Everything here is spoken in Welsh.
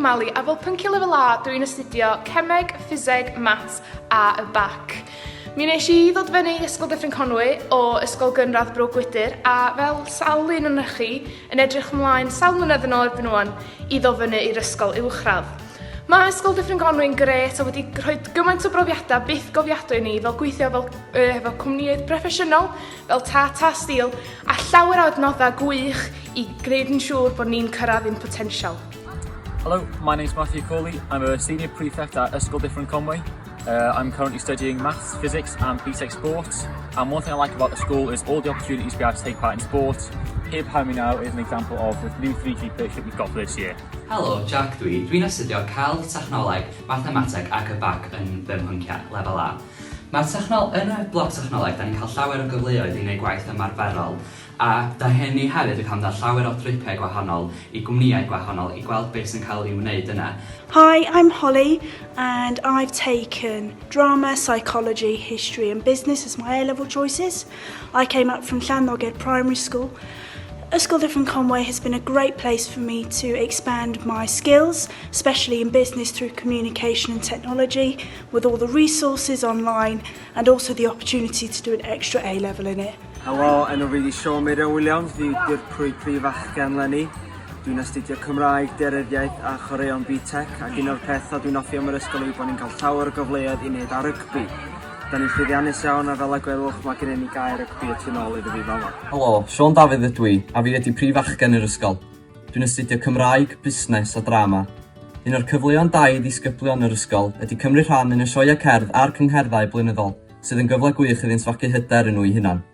Mali a fel pynciau lefel A dwi'n astudio Cemeg, Ffiseg, Maths a y Bac. Mi wnes i ddod fyny i Ysgol Dyffryn Conwy o Ysgol Gynradd Bro Gwydyr a fel sawl un ohonoch chi yn edrych ymlaen sawl mlynedd yn ôl erbyn ŵan i ddod fyny i'r ysgol uwchradd. Mae Ysgol Dyffryn Conwy'n grêt a wedi rhoi gymaint o brofiadau byth gofiadwy i ni fel gweithio fel, uh, efo cwmnïoedd proffesiynol fel Tata Steel a llawer o adnoddau gwych i gwneud yn siŵr bod ni'n cyrraedd ein potensial. Hello, my name is Matthew Corley. I'm a senior prefect at Ysgol Dyffryn Conwy. Uh, I'm currently studying maths, physics and BTEC sports. And one thing I like about the school is all the opportunities we have to take part in sports. Here behind me now is an example of the new 3G pitch that we've got for this year. Helo, Jack dwi. Dwi'n astudio Celf, Technoleg, Mathemateg ac y Bac yn fy mhynciau Lefel A. Mae'r technol... Yn y bloc technoleg, da ni'n cael llawer o gyfleoedd i wneud gwaith ymarferol, a da hyn ni hefyd yn cael mynd ar llawer o dripiau gwahanol i gwmnïau gwahanol i gweld beth sy'n cael ei wneud yna. Hi, I'm Holly and I've taken drama, psychology, history and business as my A-level choices. I came up from Llanddoged Primary School. Ysgol Dyffryn Conwy has been a great place for me to expand my skills, especially in business through communication and technology, with all the resources online and also the opportunity to do an extra A-level in it. Helo, enw fi di Sean Meirion Williams, fi dirprwy prif fachgen 'leni. Dwi'n astudio Cymraeg, Daearyddiaeth a Chwaraeon BTEC ac un o'r pethau dwi'n hoffi am yr ysgol yw bod ni'n cael llawer o gyfleoedd i wneud ar rygbi. Da ni'n llwyddiannus iawn a fel y gwelwch mae gennym ni gae rygbi y tu nôl iddo fi fama. Helo, Siôn Dafydd ydw i, a fi ydi prif fachgen yr ysgol. Dwi'n astudio Cymraeg, Busnes a Drama. Un o'r cyfleon da i ddisgyblion yr ysgol ydi cymryd rhan yn y sioeau cerdd a'r cyngherddau blynyddol, sydd yn gyfle gwych iddynt fagu hyder yn nhw'u hunan.